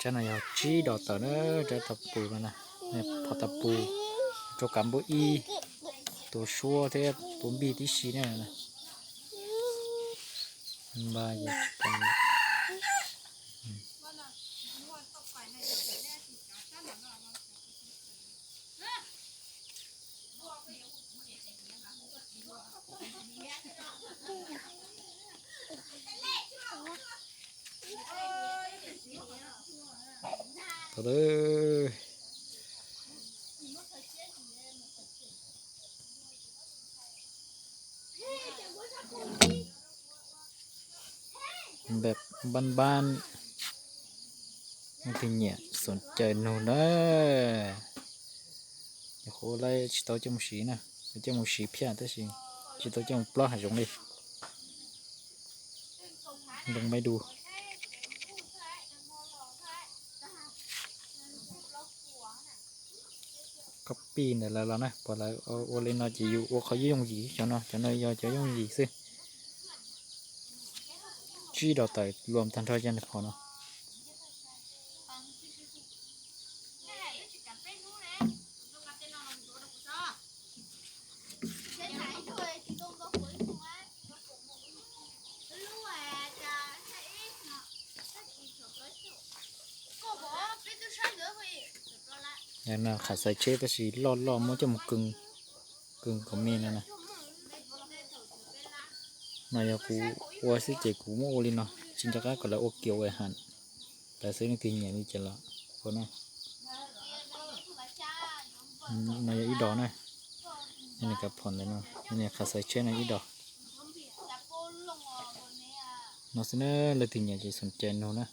Rab no yog tsib dos tawm na, rab ta pus no na, phom ta pus, rau kav npua ib, tua suab thiab tua npij tib si na. Npam npab npab, leej twg nyiam xoom caws nug na. Nyuam qhuav lawv tsis tau coj mus siv na, coj mus siv phiaj tab sis tsis tau coj mus plob hav zoov li. Loo maib du. Copy ntawm lawv los na, pom lawv ua li no ces yus ua qhov yooj yim, cov no, cov no yog cov yooj yim xwb. Tsib dos tawm luam tag nrho cov phom no. Qhov xaiv tsheb tab sis loj loj muab coj mus kw, kw kom me no na. No yog kuv ua xwb ces kuv muab ua li no, tsis nco qab kom lawv ua kiag ua heev. Lawv xwb, leej twg nyiam li ces los ua na. No yog ib dos na, nws kav phom ntawm no, nws qhov xaiv tsheb no ib dos. No xwb na, leej twg nyiam ces xoom caws nug na.